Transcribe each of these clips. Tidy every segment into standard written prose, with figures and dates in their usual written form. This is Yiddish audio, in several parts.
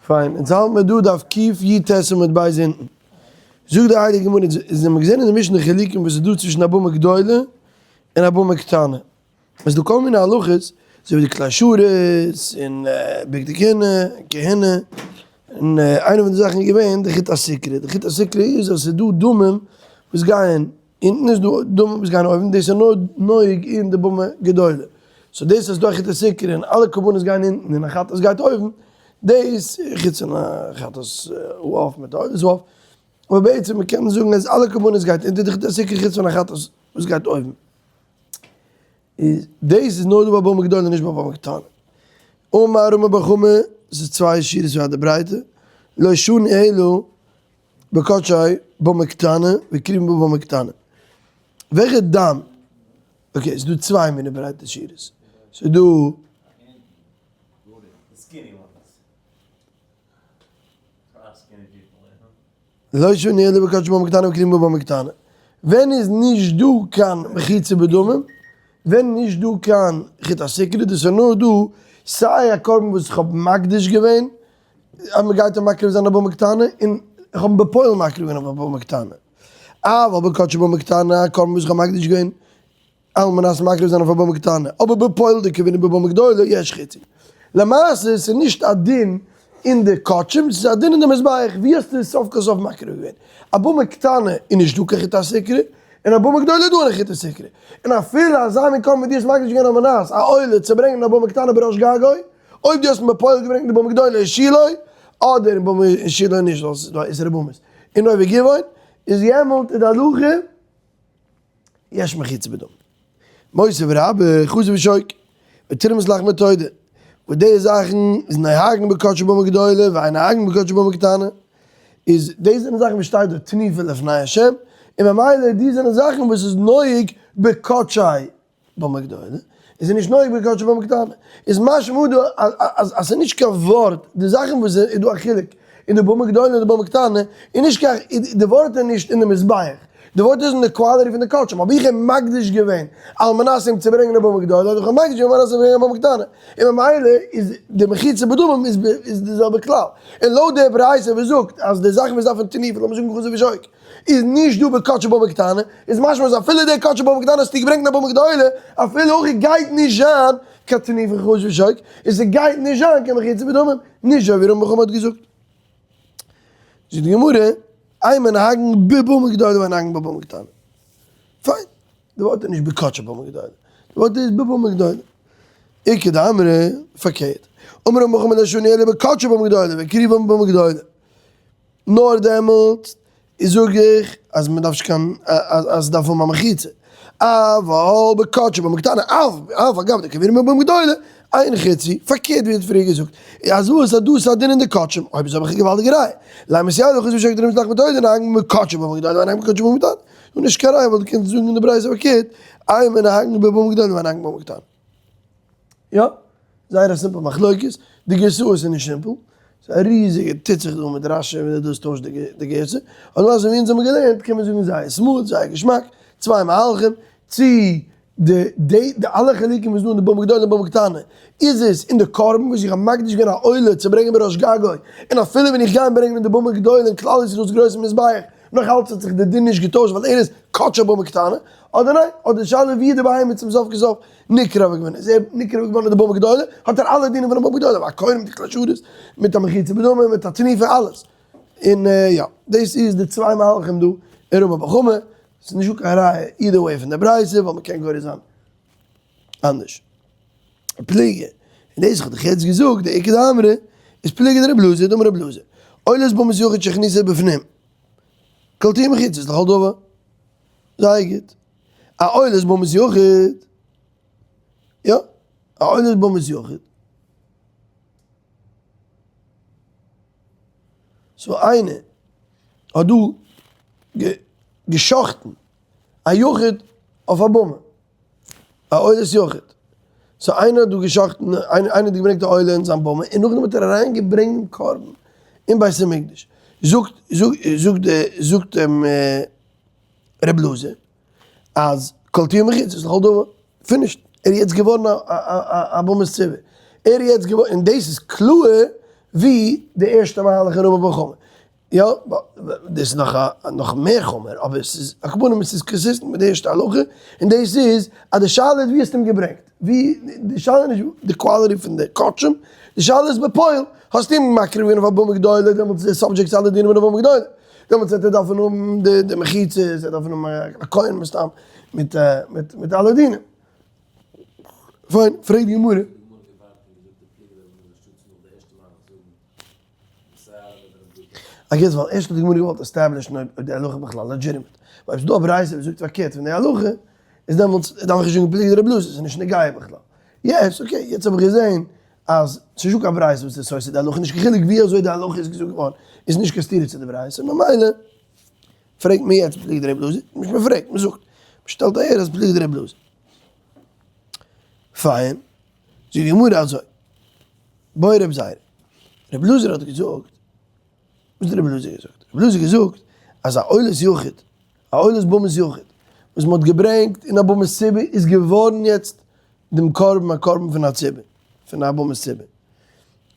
פיין, אונז האלט מיר דא דף קי"ט עמוד ב' אונטן. זאגט די הייליגע גמרא, אונז האבן געזען אין די משנה חילוקים וואס איז דא צווישן א במה גדולה און א במה קטנה. עס איז דא כל מיני הלכות, אזוי ווי די כלי שרת און בגדי כהונה, כהונה, און איינע פון די זאכן איז געווען די חוט הסיקרא. די חוט הסיקרא איז אז עס איז דא דמים וואס גייען אונטן איז דא דמים וואס גייען אויבן, דאס איז נאר נוהג אין די במה גדולה. so דאס אז ס'דא א חוט הסיקרא און אלע קרבנות גייען אונטן און א חטאת גייט אויבן, דאס חוץ פון א חטאת העוף מיט א עולת העוף, אבער בעצם מ'קען זאגן אז אלע קרבנות גייט אונטער די חוט הסיקרא חוץ פון א חטאת וואס גייט אויבן. איז דאס איז נאר דא ביי במה גדולה נישט ביי במה קטנה. אמר רמי בר חמא, ס'איז צוויי שורות פאר די ברייטע, לא שנו אלא בקדשי במה קטנה והקריבן בבמה קטנה. וועלכע דם? okay, ס'איז דא צוויי מיני ברייטע שורות. ס'איז דא. לא שנו אלא בקדשי במה קטנה והקריבן בבמה קטנה. ווען איז נישט דא קיין מחיצה בדמים? ווען נישט דא קיין חוט הסיקרא, דאס איז נאר דא סיי א קרבן וואס איך האב מקדיש געווען אז מען גייט אים מקריב זיין א במה קטנה, און איך האב אים בפועל מקריב געווען אויף א במה קטנה. אבל בקדשי במה קטנה, א קרבן וואס איך האב מקדיש געווען על מנת מקריב זיין אויף א במה קטנה, אבער בפועל דקרבינן בבמה גדולה יש חיצי. למעשה ס'איז נישט א דין אין די קדשים, ס'איז א דין אין די מזבח, ווי האסטו עס סוף כל סוף מקריב געווען? א במה קטנה איז נישט דא קיין חוט הסיקרא, און א במה גדולה איז דא א חוט הסיקרא. און אפילו אזא מין קרבן ווי דו האסט מקדיש געווען על מנת א עולה צו ברענגען א במה קטנה בראש גגו, אויב דו האסט בפועל געברענגט די במה גדולה אין שילה, אדער אין במה אין שילה נישט ווייל ס'איז דא א איסור במות, אין נוב וגבעון, איז יעמאלט איז די הלכה יש מחיצה בדמים. מוסיף רבה, חזה ושוק, ותרמוס לחמי תודה, וואס די זאכן איז נוהגין בקדשי במה גדולה ואין נוהגין בקדשי במה קטנה, איז די זענען זאכן וואס שטייט דא תנופה לפני השם, און ממילא די זענען זאכן וואס איז נוהג בקדשי במה גדולה, איז ער נישט נוהג בקדשי במה קטנה, איז משמע דא אז אז ס'איז נישט קיין ווארט, די זאכן וואס איז דא א חילוק אין די במה גדולה און די במה קטנה, איז נישט קיין, די ווארט איז נישט אין די מזבח, די ווארט איז אין די quality פון די קדשים, האב איך אים מקדיש געווען על מנת אים צו ברענגען א במה גדולה, אדער איך האב מקדיש געווען על מנת אים צו ברענגען א במה קטנה, און ממילא איז די מחיצה בדמים איז איז די זעלבע כלל, און לויט די ברייתא וואס זאגט אז די זאכן וואס דארפן תנופה, לאמיר זאגן חזה ושוק, איז נישט דא בקדשי במה קטנה, איז משמע אז אפילו די קדשי במה קטנה האסטו געברענגט אין א במה גדולה, אפילו הכי גייט נישט זיין קיין תנופה חזה ושוק, און ס'גייט נישט זיין קיין מחיצה בדמים, נישט אזוי ווי רמי בר חמא האט געזאגט. זאגט די גמרא, אין נוהגין בבמה גדולה ואין נוהגין בבמה קטנה. פיין, די ווארט איז נישט בקדשי במה גדולה, די ווארט איז בבמה גדולה. איכא דאמרי, פארקערט, אמר רמי בר חמא לא שנו אלא בקדשי במה גדולה והקריבן בבמה גדולה. נאר דעמאלט זאג איך אז מען דארף נישט קיין אז ס'דארף האבן א מחיצה, אבל בקדשי במה קטנה אף אף על גב דקרבינן בבמה גדולה אין חיצי, פארקערט ווי ער האט פריער געזאגט, אז וואס אז דאס איז א דין אין די קדשים, אויב אזוי האב איך א געוואלדיגע ראיה, לימא סייעתא חוץ משקר דרום זאך מתודה נהגן בקדשי במה גדולה ואין נוהגין בקדשי במה קטנה, איז נישט קיין ראיה ווייל דו קענסט זאגן אין די ברייתא פארקערט, אין נוהגין בבמה גדולה ואין נוהגין בבמה קטנה. יא, זייער א simple מחלוקת, די גירסאות איז נישט simple, ס'איז א ריזיגע טוט זיך דא מיט רשי ווי דאס טוישט די גירסא, אבער למעשה ווי אונז האבן געלערנט קען מען זאגן זייער smooth, זייער געשמאק, צוויי מהלכים, צו די די די אלע חילוקים וואס איז דא אין די במה גדולה און במה קטנה, איז עס אין די קרבן וואס איך האב מקדיש געווען א עולה צו ברענגען בראש גגו, און אפילו ווען איך גיי אים ברענגען אין די במה גדולה אין כלל ישראל'ס גרויסן מזבח, נאך אלץ האט זיך די דין נישט געטוישט ווייל ער איז קדשי במה קטנה, אדער ניין, אדער די שאלה ווי איז די בהמה צום סוף כל סוף נקרב געווארן, איז ער נקרב געווארן אין די במה גדולה, האט ער אלע דינים פון א במה גדולה, א כהן מיט כלי שרת, מיט א מחיצה בדמים, מיט א תנופה, אלעס. און יא, דאס איז די צוויי מהלכים דא אין רמי בר חמא, ס'איז נישטא קיין ראיה either way פון די ברייתא, ווייל מ'קען גורס זיין אנדערש. פליגא, און דאס האב איך דיך יעצט געזאגט, די איכא דאמרי איז פליגא דרבי אלעזר, דאמר רבי אלעזר, עולת במת יחיד שהכניסה בפנים, כל תהיה מחיצות לכל דבר. זייער גוט. א עולת במת יחיד, יא, א עולת במת יחיד. so איינער האט דא גע'שחט'ן א יחיד אויף א במה, א עולת יחיד. so איינער האט דא גע'שחט'ן, איינער האט געברענגט א עולה אין זיין במה, און נאכדעם האט ער אריין געברענגט דעם קרבן אין בית המקדש. זאגט, זאגט, זאגט אים ר' אלעזר, אז כל תהיה מחיצות לכל דבר, finished, ער איז יעצט געווארן א במת ציבור, ער איז יעצט געווארן, און דאס איז קלאר. ווי די ערשטע מהלך אין רמי בר חמא. יא, דאס איז נאך א נאך מער חמור, אבער עס איז על כל פנים עס איז consistent מיט די ערשטע הלכה, און דאס איז אז די שאלה איז ווי האסטו אים געברענגט, ווי, די שאלה איז נישט די quality פון די קדשים, די שאלה איז בפועל, האסטו אים מקריב געווען אויף א במה גדולה, דעמאלטס איז ער subject צו אלע דינים פון א במה גדולה, דעמאלטס וועט ער דארפן האבן די די מחיצות, ער וועט דארפן האבן א כהן מסתם, מיט מיט מיט אלע דינים. פיין, פרעגט די גמרא. I guess ווייל ערשט האט די גמרא געוואלט establish ן אויב די הלכה איז בכלל legitimate. ווייל אויב ס'איז דא א ברייתא וואס זאגט פארקערט פון די הלכה, איז דעמאלטס דארף איך נישט זאגן פלוגתא דרבי אלעזר, ס'איז נישט נוגע בכלל. יעצט okay, יעצט האב איך געזען אז ס'איז נישטא קיין ברייתא וואס איז סותר די הלכה, נישט קיין חילוק ווי אזוי די הלכה איז געזאגט געווארן, איז נישט קיין סתירה צו די ברייתא, ממילא פרעגט מען יעצט פלוגתא דרבי אלעזר, נישט מ'פרעגט, מ'זאגט, מ'שטעלט אהער אז פלוגתא דרבי אלעזר. פיין, זאגט די גמרא אזוי. בעי רב זירא. רבי אלעזר האט געזאגט, וואס האט רבי אלעזר געזאגט? רבי אלעזר האט געזאגט אז א עולת יחיד, א עולת במת יחיד, וואס מען האט געברענגט אין א במת ציבור איז געווארן יעצט דעם קרבן א קרבן פון א ציבור, פון א במת ציבור.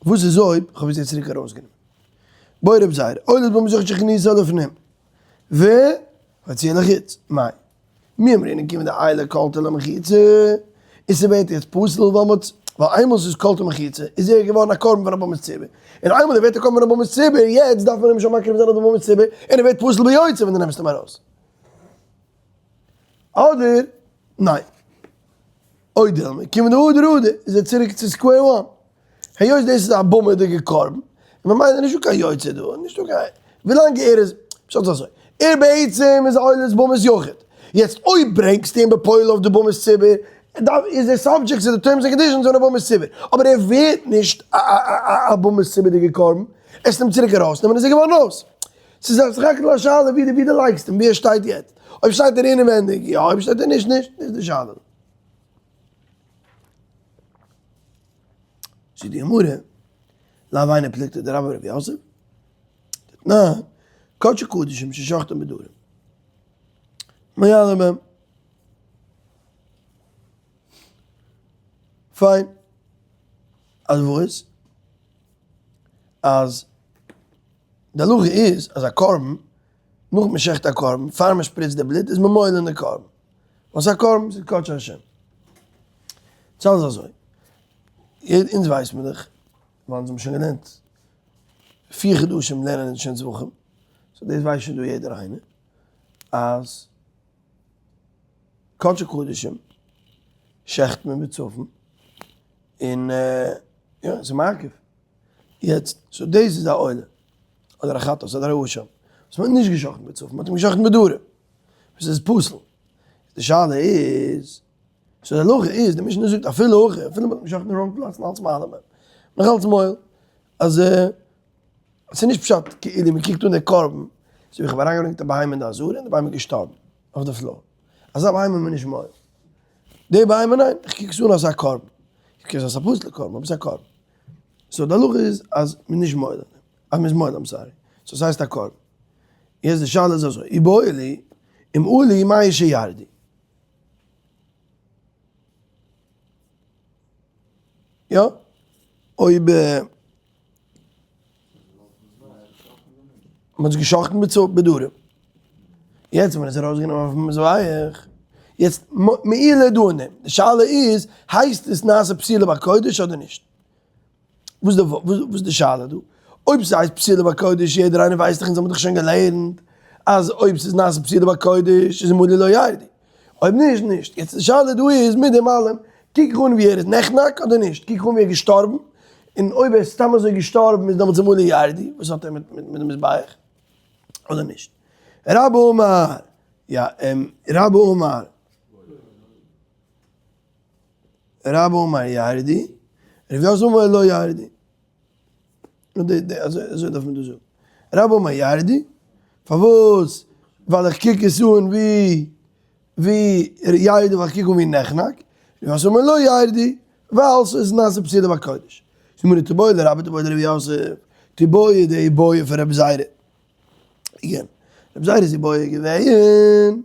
וואס איז אויב כ'האב עס יעצט צוריק ארויסגענומען? בעי רב זירא, עולת במת יחיד שהכניסה לפנים, והוציאה לחוץ, מאי? מי אמרינן כיון דעיילה קלטה למחיצה, און ס'ווערט יעצט פסול ווייל מ'האט, ווייל איינמאל ס'איז קלטה מחיצה איז ער געווארן א קרבן פון א במת ציבור, און איינמאל ער ווערט א קרבן פון א במת ציבור יעצט דארף מען אים שוין מקריב זיין אויף די במת ציבור, און ער ווערט פסול ביוצא ווען דו נעמסט אים ארויס. אדער ניין. או דילמא, כיון דהדר הדר איז ער צוריק צו square one. היות דאס איז א במה'דיגע קרבן, און ממילא נישטא קיין יוצא דא, נישטא קיין, ווילאנג ער איז, פשט איז אזוי, ער בעצם איז א עולת במת יחיד, יעצט אויב ברענגסטו אים בפועל אויף די במת ציבור, דארף, איז ער subject צו די terms and conditions פון א במת ציבור, אבער ער ווערט נישט א במת ציבור'דיגע קרבן, עסט אים צוריק ארויסנעמען איז ער געווארן אויס. ס'איז א סך הכל א שאלה ווי דו לייגסט אים, ווי ער שטייט יעצט, אויב שטייט ער אינעווענדיג יא, אויב שטייט ער נישט נישט, דאס איז די שאלה. זאגט די גמרא, לאו היינו פלוגתא דרבה ורב יוסף, דתנן, קדשי קדשים ששחטן בדרום, מועלין בהם. פיין. אז וואס? אז די הלכה איז אז א קרבן, נאך מען שעכט א קרבן, פאר מען שפריצט די בלוט איז מען מועל אין די קרבן. וואס א קרבן? ס'איז קדשי השם. סא איז אזוי, אונז ווייסט מען דאך, ווייל אונז האבן שוין געלערנט פיר חדשים לערנען אונז שוין זבחים, so דאס ווייסט שוין דא יעדער איינער, אז קדשי קדשים שעכט מען בצפון, און יא, ס'איז מעכב. יעצט, so דאס איז א עולה, אדער א חטאת, אדער א אשם, וואס מ'האט נישט געשאכטן בצפון, מ'האט אים געשאכטן בדרום, וואס איז פסול. די שאלה איז, so די הלכה איז, די משנה זאגט אפילו הכי, אפילו מ'האט אים געשאכטן אין wrong פלאץ, נאך אלץ מועלין בהם, נאך אלץ מועל, אז ס'איז נישט פשט כאילו מ'קוקט אן די קרבן, אזוי ווי כ'האב אריינגעברענגט א בהמה אין די עזרה און די בהמה איז געשטארבן אויף די floor, אזא בהמה איז מען נישט מועל. די בהמה ניין, איך קוק עס אן אלס א קרבן, איך קוק עס אלס א פסול'ע קרבן, אבער ס'איז א קרבן. so די הלכה איז אז מ'איז נישט מועל אין דעם, אז מ'איז מועל I'm sorry, so ס'הייסט א קרבן. יעצט די שאלה איז אזוי, איבעיא להו, אם עלו מהו שירדו. יא, אויב מ'האט עס געשאכטן בדרום, יעצט ווען עס איז ארויסגענומען אויפן מזבח, יעצט מעילה דא אין דעם, די שאלה איז, הייסט עס נעשה פסילה בקודש אדער נישט? וואס איז די שאלה דא? אויב ס'הייסט פסילה בקודש, יעדער איינער ווייסט דאך, אונז האבן דאך שוין געלערנט, אז אויב ס'איז נעשה פסילה בקודש איז מולי לא ירדי. אויב נישט, נישט. יעצט די שאלה דא איז, מיט דעם אלעם, קוק איך אן ווי ער איז נחנק אדער נישט? קוק איך אן ווי ער איז געשטארבן? און אויב ער איז סתם אזוי געשטארבן איז דעמאלטס מולי ירדי, וואס האט ער מיט די מזבח? אדער נישט? רבה אמר, יא, רבה אמר. רבה אמר ירדו, רב יוסף אמר לא ירדו. אזוי דארף מען דאס זאגן. רבה אמר ירדו, פארוואס? ווייל איך קוק עס אן ווי ווי ירדו ווייל איך קוק אן ווי נחנק. רב יוסף אמר לא ירדו, ווייל ס'איז נעשה פסילה בקודש. זאגט די גמרא תיבעי לרבה תיבעי לרב יוסף, תיבעי די איבעיא פון רבי זירא. again, רבי זירא איז איבעיא געווען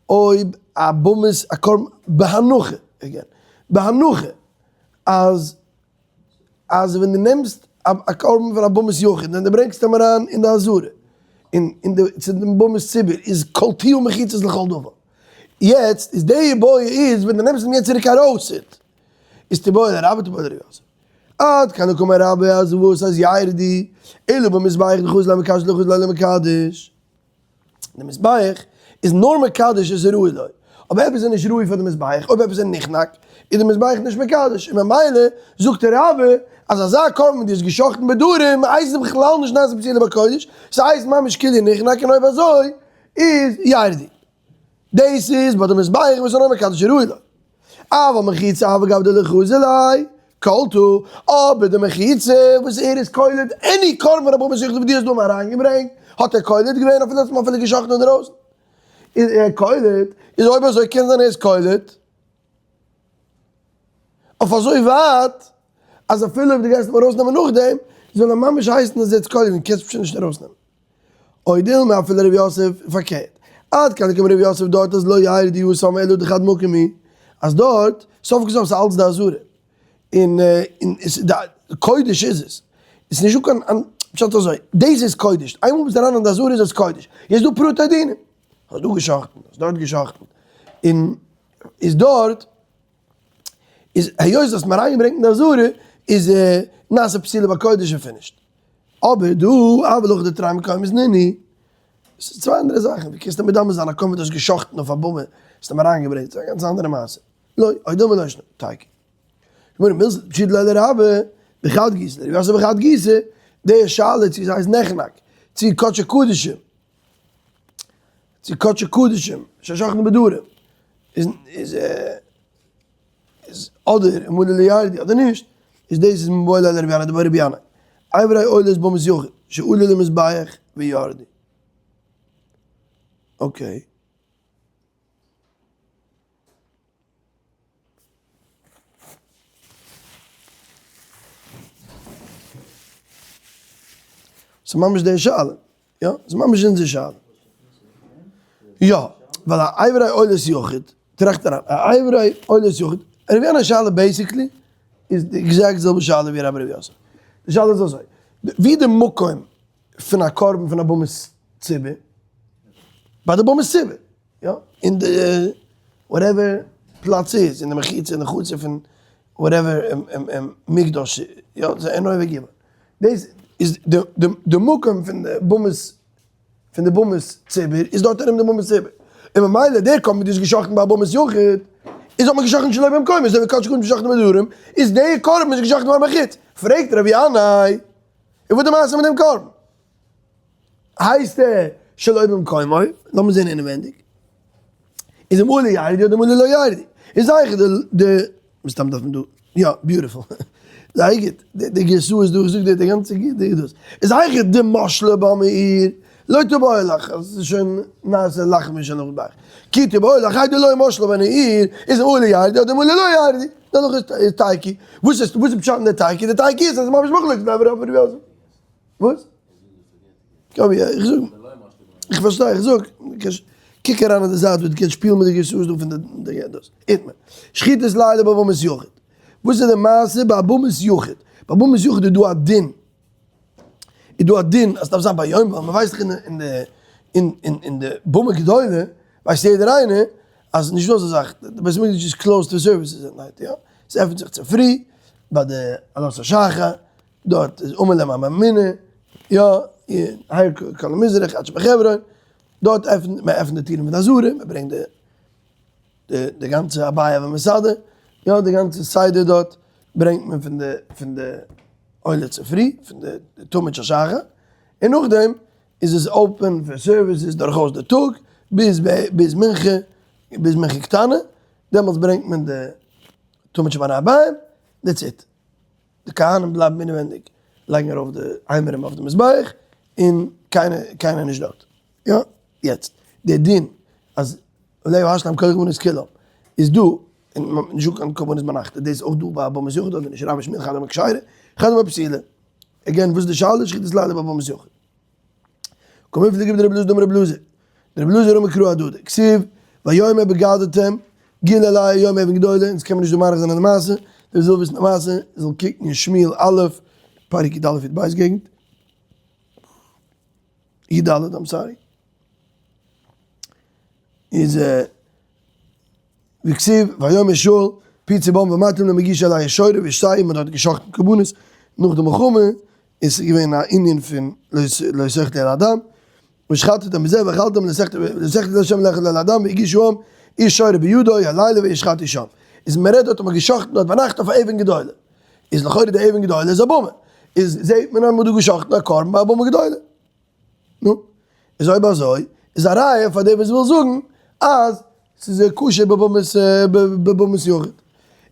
אויב א במת א קרבן בהנחה, again, בהנחה אז אז ווען דו נעמסט א. א קרבן פון א במת יחיד און דו ברענגסט אים אריין אין די עזרה און אין די צו דעם במת ציבור איז קולטוה מחיצות לכל דבר. יעצט איז די איבעיא איז ווען דו נעמסט אים יעצט צוריק ארויס איז תיבעי לרבה תיבעי לרב יוסף. עד כאן קאמר רבה אז וואס אז ירדו אלא במזבח דחזי ליה מקדש לא חזי ליה למקדש. די מזבח איז נאר מקדש איז ראוי לו, אבער עפעס איז נישט ראוי פאר די מזבח, אויב עפעס איז נחנק איז די מזבח נישט מקדש, און ממילא זאגט דער רבי אז אזא קרבן וואס דו האסט געשחט'ן בדרום הייסט עס בכלל נישט נעשה פסולה בקודש, ס'הייסט ממש כאילו נחנק און אויב אזוי איז ירדו. דאס איז ביי די מזבח וואס איז נאר מקדש ראוי לו. אבל מחיצה אף על גב דלא חזי ליה קלטה, אבער די מחיצה וואס ער איז קולט any קרבן רבו מזיך וואס דו האסט דא אים אריינגעברענגט, האט ער קולט געווען אפילו האט אים אפילו געשאכטן אינדערויסן, איז ער קולט, איז אויב אזוי קען זיין ער איז קולט אויף אזוי ווייט אז אפילו אויב דו גייסט אים ארויסנעמען נאכדעם, זאל ער ממש הייסן אז ער האט קולט געווען, קענסט פשוט נישט ארויסנעמען. או דילמא אפילו ר' יוסף, פארקערט, עד כאן קאמר ר' יוסף דארט אז לא ירדו התם אלא דחד מקום הוא, אז דארט, סוף כל סוף ס'איז אלץ די עזרה, און די קודש איז עס, עס איז נישטא קיין, פשט אזוי, דאס איז קודש, איינמאל ביסט אריין אין די עזרה איז עס קודש, יעצט דא פרטי דינים, האסט דא געשחט'ן, האסט דארט געשחט'ן, און איז דארט, איז היות האסט מיר אריינגעברענגט אין די עזרה, איז נעשה פסולה בקודש און finished. אבער דא, אבל הכא דתרי מקומות נינהו, ס'איז צוויי אנדערע זאכן, ווי קענסטו מדמה זיין א קרבן וואס האסט גע'שחט'ן אויף א במה, האסט אים אריינגעברענגט, ס'איז א גאנץ אנדערע מעשה. לא, או דילמא לא שנא, תיקו. גמרא מילתא דפשיטא ליה לרבה בחד גיסא, לרב יוסף בחד גיסא, די שאלה צו ס'הייסט נחנק, צו קדשי קדשים, צו קדשי קדשים, ששחטן בדרום, איז איז איז אדער אמאל ליארדי אדער נישט, איז דאס איז מבוא ליל רבי ינאי דברי רבי ינאי, אברי עולת במת יחיד שעלו למזבח וירדו. okay. ס'איז ממש די שאלה. יא, ס'איז ממש אונזער שאלה. יא, ווייל א אברי עולת יחיד, טראכט אריין, א אברי עולת יחיד, רבי ינאי שאלה basically איז די exact זעלבע שאלה ווי רבי רבי יוסף. די שאלה איז אזוי, ווי די מקום פון א קרבן פון א במת ציבור? ביי די במת ציבור, יא, אין די whatever פלאץ איז, אין די מחיצה, אין די חצר פון whatever מקדש, יא, ס'איז אין אוהב גבעה. דאס איז די די מקום פון די במת פון די במת ציבור איז דארט ארום די במת ציבור. און ממילא דער קרבן וואס איז געשאכטן ביי א במת יחיד, איז האט מען געשאכטן שלא במקומו, אזוי ווי קדשי קדשים געשאכטן בדרום, איז דער קרבן איז געשאכטן געווארן בחוץ. פרעגט רבי ינאי, און וואס די מעשה מיט דעם קרבן? הייסט ער שלא במקומו, לאמיר זען אינעווענדיג, איז אם עלה ירדו אדער אם עלה לא ירדו, איז זייער די די, מסתם דארף מען דא, יא, beautiful, זייער גוט, די גירסא איז דא, איך זאג דיר די גאנצע די דאס, איז זייער די משלה במאיר, לא תבוא לך, עס איז שוין נעשה לחמי של נאך באך, כי תבוא לך, היידא לא משלה במאיר, איז אם עלה ירדו אדער אם עלה לא ירדו, דערנאך איז תיקו, וואס איז וואס איז פשט אין די תיקו, די תיקו איז אז עס איז ממש מחלוקת רבי רבי יוסף, וואס? איך זאג, איך פארשטיי, איך זאג, קוק אריין אין די זייט ווי דו קענסט שפילן מיט די גרסאות דא פון די דאס. איתמר. שחיטת לילה בבמת יחיד. וואס איז די מעשה ביי במת יחיד? ביי במת יחיד איז דא א דין, איז דא א דין אז ס'דארף זיין ביום, ווייל מ'ווייסט דאך אין די אין אין אין די במה גדולה ווייסט יעדער איינער אז נישט דא אזא זאך, די בית המקדש איז closed פאר services at night, יא? ס'עפנט זיך צופרי ביי די עלות השחר, דארט איז אמר להם הממונה, יא, הייל כל המזרח עד שבחברון, דארט עפנט מען עפנט די טירן פון די עזרה, מען ברענגט די די גאנצע אביי ומסעדה, יא די גאנצע סדר דארט ברענגט מען פון די פון די עולה צופרי, פון די תמיד של שחר, און נאכדעם איז עס open פאר services דורכאויס די טאג ביז ביז מנחה, ביז מנחה קטנה, דעמאלטס ברענגט מען די תמיד שבין הערביים, that's it. די כהנים בלייבן אינעווענדיג, לייגן ארויף די אימורים אויף די מזבח, און קיינער קיינער נישט דארט. יא, יעצט, די דין אז עליה השלם כל קרבנות כולם איז דא, און נישט דא קיין קרבנות ביינאכט, איז דאס אויך דא ביי במת יחיד אדער נישט? רב ושמואל חד אמר כשרה, חד אמר פסולה. again, וואס איז די שאלה? שחיטת לילה ביי במת יחיד. קמיפלגי בדרבי אלעזר דאמר רבי אלעזר, דרבי אלעזר אמר קרא הדדי, כתיב, ויאמר בגדתם, גיל אלי היום אבן גדולה, אונז קען מען נישט דא מאריך זיין אין די מעשה, דער וואס וויל וויסן די מעשה זאל קוקן אין שמואל א'. פרק י א י ב געגנט, י ד, I'm sorry, איז וכתיב ויאמר שאול פצעו בעם ואמרתם להם הגישו אלי את שור ושתים מען האט געשחט'ן קרבנות נאך די מלחמה איז געווען א ענין פון לא תחטאו על הדם ושחטתם בזה ואכלתם לא תחטאו לה' לאכול על הדם והגישו העם איש שורו בידו הלילה וישחטו שם איז מען רעדט דארט האט מען געשחט'ן דארט ביינאכט אויף א אבן גדולה איז לכאורה די אבן גדולה איז א במה איז זעהט מען אז מען האט דא געשחט'ן א קרבן ביי א במה גדולה. נו, איז אויב אזוי איז א ראיה פאר דעם וואס וויל זאגן אז ס'איז כשר בבמת יחיד.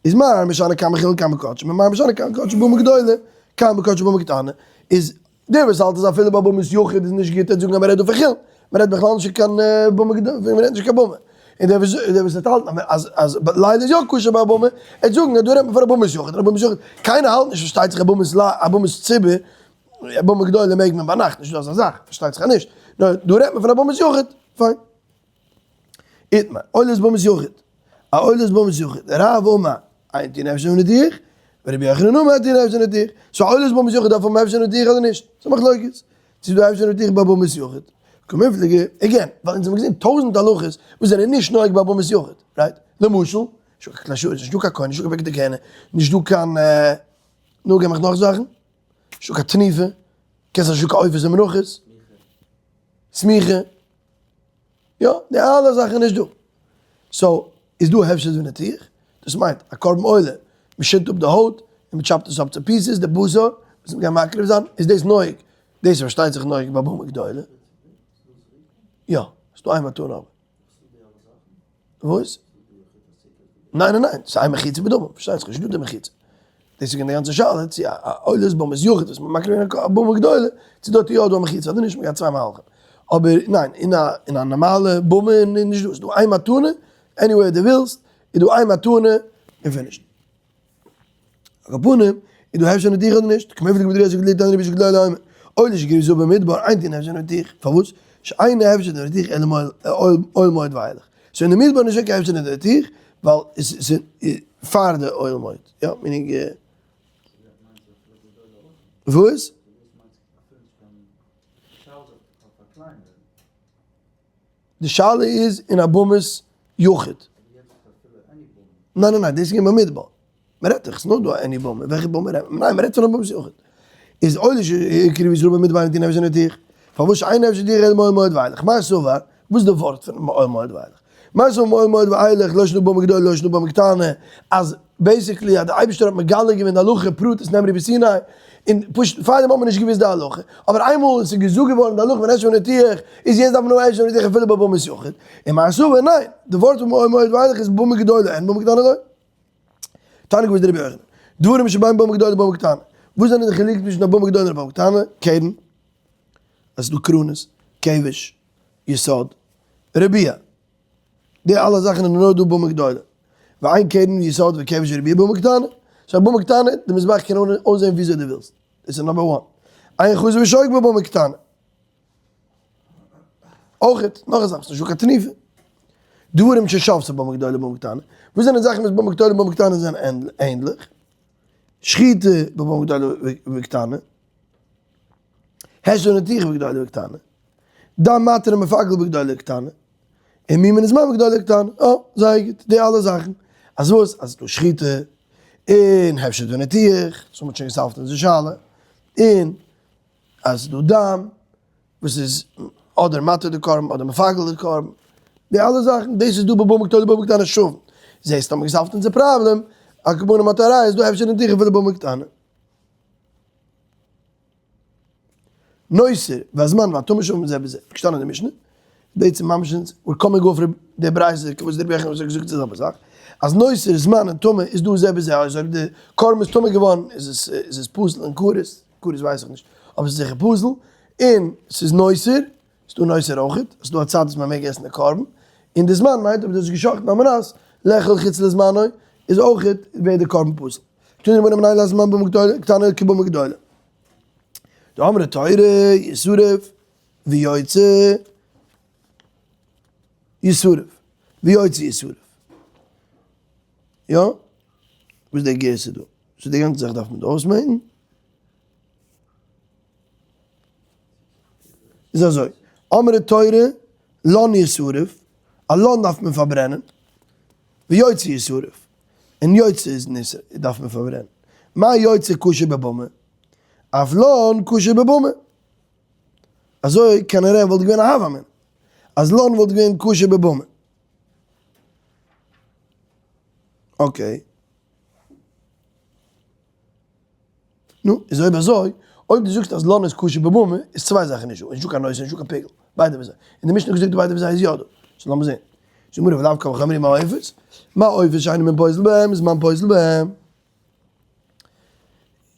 איז מר משנה כאן בחולין כאן בקדשים און מר משנה כאן בקדשים במה גדולה כאן בקדשים במה קטנה. איז דער וואס האלט אז אפילו בבמת יחיד איז נישט גוט ער וועט זאגן אז מ'רעדט דא פון חולין, מ'רעדט בכלל נישט פון קיין במה גדולה, מ'רעדט נישט קיין במה. און דער וואס וועט האלטן אז אז לילה איז יא כשר ביי א במה, ער וועט זאגן אז דא רעדט מען פון א במת יחיד, א במת יחיד, קיינער האלט נישט פארשטייט זיך א במת ציבור א במה גדולה מעג מען ביינאכט, נישטא אזא זאך, פארשטייט זיך אז נישט, נאר דא רעדט מען פון א במת יחיד, פיין. איתמר, עולת במת יחיד, א עולת במת יחיד, רב אמר, אין טעונה הפשט וניתוח, ורבי יוחנן אמר טעונה הפשט וניתוח, so א עולת במת יחיד דארף האבן הפשט וניתוח אדער נישט? ס'איז א מחלוקת, צו איז דא הפשט וניתוח ביי במת יחיד. קמיפלגי, again, ווייל אונז האבן געזען טויזנט הלכות וואס זענען נישט נוהג ביי במת יחיד, right? למשל, נישטא קיין כהן, נישטא קיין בגדי כהונה, נישטא קיין, נו גיב מיך נאך זאכן. נישטא קיין תנופה, קענסט נישט קיין עופות און מנחות, סמיכה, יא, די אלע זאכן איז נישט דא. so, איז דא הפשט וניתוח, דאס מיינט א קרבן עולה, מען שינדט אפ די הויט, און מען chop ט עס אפ צו pieces, די בשר וואס מען גייט מקריב זיין, איז דאס נוהג, דאס איז פארשטייט זיך נוהג ביי במה גדולה. יא, ס'דא איין מתנה אבער. וואס? ניין ניין ניין, ס'איז איין מחיצה בדמים, פארשטייט זיך נישט דא די מחיצה. דאס איז געווען די גאנצע שאלה צו א עולת במת יחיד וואס מ'מאכט געווען א במה גדולה, צו דארט איז יא דא א מחיצה אדער נישט, מ'גייט צוויי מהלכים. אבער ניין, אין א אין א נארמאלע במה איז נישט דא, ס'איז דא איין מתנה, anyway דו ווילסט, איז דא איין מתנה און finish. על כל פנים, איז דא הפשט וניתוח אדער נישט? קמיפלגי בדרבי יוסי הגלילי תנא רבי יוסי הגלילי אומר, עולה שהקריבו ישראל במדבר, אין טעונה הפשט וניתוח, פארוואס? שאין הפשט וניתוח אלא מאוהל מועד ואילך. so אין די מדבר איז נישטא קיין הפשט וניתוח, ווייל עס איז פאר די אוהל מועד. יא, meaning. וואס? די שאלה איז אין א במת יחיד. ניין ניין ניין, דאס איז געווען במדבר. מען רעדט דאך, ס'איז נאר דא א any במה, וועלכע במה רעדט מען? ניין, מען רעדט פון א במת יחיד. איז עולה שהקריבו ישראל במדבר אין טעונה הפשט וניתוח. פארוואס שאין הפשט וניתוח אלא מאוהל מועד ואילך? מר סבר, וואס איז די ווארט פון מאוהל מועד ואילך? מר סבר מאוהל מועד ואילך לא שנא במה גדולה לא שנא במה קטנה, אז basically אז די אייבערשטער האט מגלה געווען די הלכה פרטית נאמרה בסיני, און פשוט פארדעם האט מען נישט געוואוסט די הלכה, אבער איינמאל עס איז געזאגט געווארן די הלכה פון הפשט וניתוח, איז יעצט דארף מען האבן הפשט וניתוח אפילו ביי במת יחיד, און מר סבר ניין, די ווארט פון מאוהל מועד ואילך איז במה גדולה אין במה קטנה לא. תניא כוותיה דרבי יוחנן, דברים שבין במה גדולה לבמה קטנה, וואס זענען די חילוקים צווישן א במה גדולה און א במה קטנה? קרן, עס איז דא קרנות, כבש, יסוד, רביע. די אלע זאכן זענען נאר דא במה גדולה. ואין קרן ויסוד וכבש ורביע במה קטנה. so א במה קטנה, די מזבח קען אויסזען וויאזוי דו ווילסט. דאס איז number one. אין חזה ושוק בבמה קטנה. אויך, נאך א זאך, ס'איז נישטא קיין תנופה. דברים ששווין במה גדולה ובמה קטנה. וואס זענען זאכן וואס במה גדולה ובמה קטנה זענען ענדליך? שחיטה במה גדולה וקטנה. הפשט וניתוח בגדולה וקטנה. דם מתיר ומפגל בגדולה וקטנה. און מומין וזמן בגדולה וקטנה. אה, זייער גוט, די אלע זאכן. אז וואס? אז ס'דא שחיטה, און הפשט וניתוח, דאס האט מען שוין גע solve ט אונזער שאלה, און אז ס'דא דם, וואס איז אדער מתיר די קרבן אדער מפגל די קרבן, די אלע זאכן, דאס איז דא בבמה גדולה ובבמה קטנה שווים. זעסט האט מען גע solve ט אונזער פראבלעם, על כל פנים האט א ראיה, איז דא הפשט וניתוח אפילו במה קטנה. נותר והזמן והטומאה שווין זה בזה, געשטאנען אין די משנה, בעצם ממש אונז, we're coming off די ברייתא וואס דער רבי יוחנן האט געזאגט די זעלבע זאך, אז נותר זמן און טומאה איז דא זה בזה, אז אויב די קרבן איז טמא געווארן איז עס איז עס פסול און כרת, כרת ווייס איך נישט, אבער ס'איז זיכער פסול, און ס'איז נותר, ס'איז דא נותר אויכעט, ס'איז דא א צייט וואס מען מעג עסן די קרבן, און די זמן מיינט אויב דאס איז גע'שחט'ן על מנת לאכול חוץ לזמנו איז אויכעט ווערט די קרבן פסול. תנו רבנן מנין לזמן במה קטנה כבמה גדולה. דאמרה תורה ישרף ויוצא ישרף ויוצא ישרף. יא? וואס איז די גירסא דא? so די גאנצע זאך דארף מען דא אויסמעקן. איז אזוי, אמרה תורה לן ישרף, א לן דארף מען פארברענען, ויוצא ישרף, און יוצא איז נשרף דארף מען פארברענען, מה יוצא כשר בבמה, אף לן כשר בבמה. אזוי כנראה וואלט געווען א הוה אמינא אז לן וואלט געווען כשר בבמה. okay. נו, איז אויב אזוי, אויב דו זאגסט אז לן איז כשר בבמה, איז צוויי זאכן נישט דא, נישטא קיין נותר, נישטא קיין פיגול, ביידע ווי זיי. און די משנה האט געזאגט ביידע ווי זיי איז יא דא. so לאמיר זען. זאגט די גמרא ולאו כל וחמרי מה עופות? מה עופות שאין מום פוסל בהם איז מום פוסל בהם.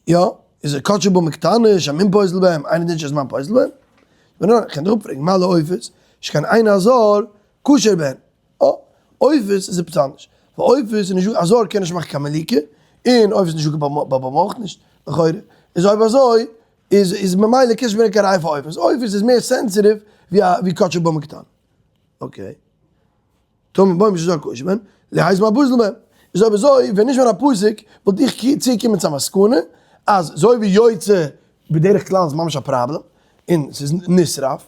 יא, איז ער כאטש במה קטנה, שהמום פוסל בהם, איינער דינט שהזמן פוסל בהם? נו, איך קען דיך אפפרעגן, מה לעופות, שכן אין הזר כשר בהן. אה, עופות איז עפעס אנדערש. ווייל עופות איז נישט, א זר קען נישט מאכן קיין מליקה, און עופות איז נישט דא ביי במה אויך נישט, לכאורה. איז אויב אזוי, איז איז ממילא קענסט נישט ברענגען קיין ראיה פאר עופות. עופות איז מער sensitive ווי א ווי כאטש במה קטנה. okay. טאמער בוים איז נישט דא כשר בהן, ליהא זמן פסול בהן. איז אויב אזוי, ווען נישט ווען א פסוק, וואלט איך צוגעקומען צו א מסקנא, אז אזוי ווי יוצא בדרך כלל איז ממש א פראבלעם, און ס'איז נשרף,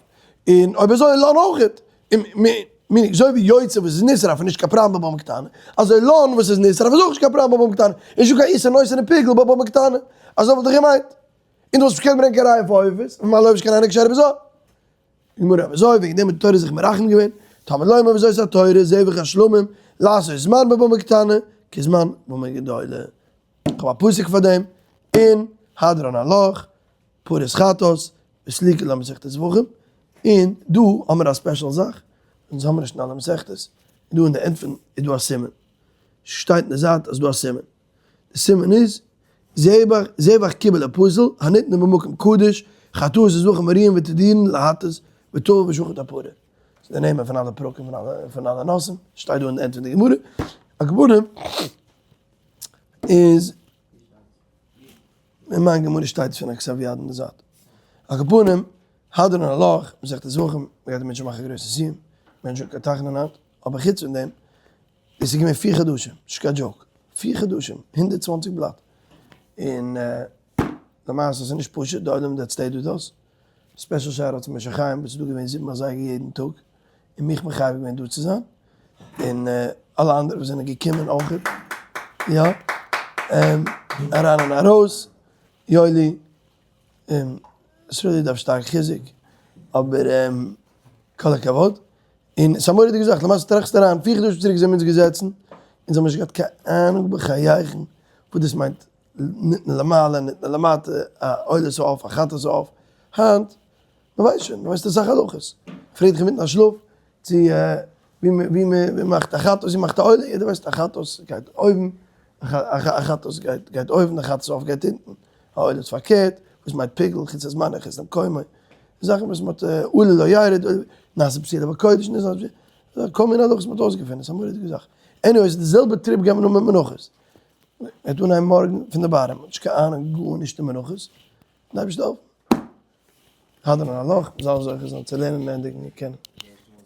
און אויב אזוי לן אויכעט, און אזוי ווי יוצא וואס איז נשרף איז נישט קיין פראבלעם ביי במה קטנה, אזוי לן וואס איז נשרף איז אויך נישט קיין פראבלעם ביי במה קטנה, איז נישטא קיין איסור נותר און פיגול ביי במה קטנה, אזוי וואלט איך געמיינט. און דו וואלסט נישט געקענט ברענגען קיין ראיה פאר עופות, ממילא אויב איז קיין איינער כשר'ע בזאת. גמרא, אזוי וועגן דעם האט די תורה זיך מרחם געווען, תלמוד לומר וזאת התורה זבח השלמים לעשות זמן בבמה קטנה כזמן במה גדולה. איך האב א פסוק פאר דעם, אין הדרן עלך, פרת חטאת, וסליקא לה מסכת זבחים, און דא האמיר א special זאך, אונז האמיר נישט אין אלע מסכתות, דא אין די end פון איז דא א סימן, שטייט אין די זייט אז דא א סימן, די סימן איז, זבח, זבח קיבל הפסול, הניתנו במקום קדוש, חטאות וזבחים הראויים ותדירין להטות וטבל ושחט הפרה. ס'איז די נעמען פון אלע פרקים פון אלע פון אלע נושאים, שטייט דא אין די end פון די גמרא. על כל פנים איז, אין מיין גמרא שטייט עס פון א כתב יד אין די זייט. על כל פנים, הדרן עלך, מסכת זבחים, מ'גייט אם ירצה השם מאכן א גרויסע סיום, מ'גייט נישט קיין תחנון היינט, אבער חוץ פון דעם, עס איז געווען פיר חדשים, נישט קיין joke, פיר חדשים, 120 בלאט, און למעשה איז נישט פשוט, די עולם that stayed with us, special shout out צו משה חיים וואס איז דא געווען זיבן אזייגער יעדן טאג, און מיך מחייב געווען דא צו זיין, און אלע אנדערע וואס זענען געקומען אויך, יא, אריין און ארויס, יואלי, סרולי דארף שטארק חיזוק, אבער כל הכבוד. און ס'איז א מורא'דיגע זאך, למעשה טראכסטו אריין, פיר חדשים צוריק זענען מיר אונז געזעצן, אונז האבן נישט געהאט קיין אהנונג בחייכון וואס דאס מיינט ניתנה למעלה ניתנה למטה, א עולת העוף א חטאת העוף, היינט מ'ווייסט שוין, מ'ווייסט אסאך הלכות, פרעג דיך אינמיטן א שלאף צו ווי מ'מאכט א חטאת ווי מ'מאכט א עולה, יעדער ווייסט א חטאת גייט אויבן, א חטאת גייט אויבן, א חטאת העוף גייט אונטן, א עולה איז פארקערט, וואס מיינט פיגול, חוץ לזמנו חוץ למקומו. זאכן וואס מ'האט עולה לא ירד, נעשה פסילה בקודש, כל מיני הלכות מ'האט אויסגעפונען, ס'איז א מורא'דיגע זאך. anyways, די זעלבע trip גייט מען אן מיט מנחות. מ'וועט אנהייבן מארגן פון די bottom, מ'האט נישט קיין אהנונג גארנישט אין מנחות, די אייבערשטער זאל העלפן. הדרן עלך, מ'זאל זוכה זיין צו לערנען און ענדיגן און קענען.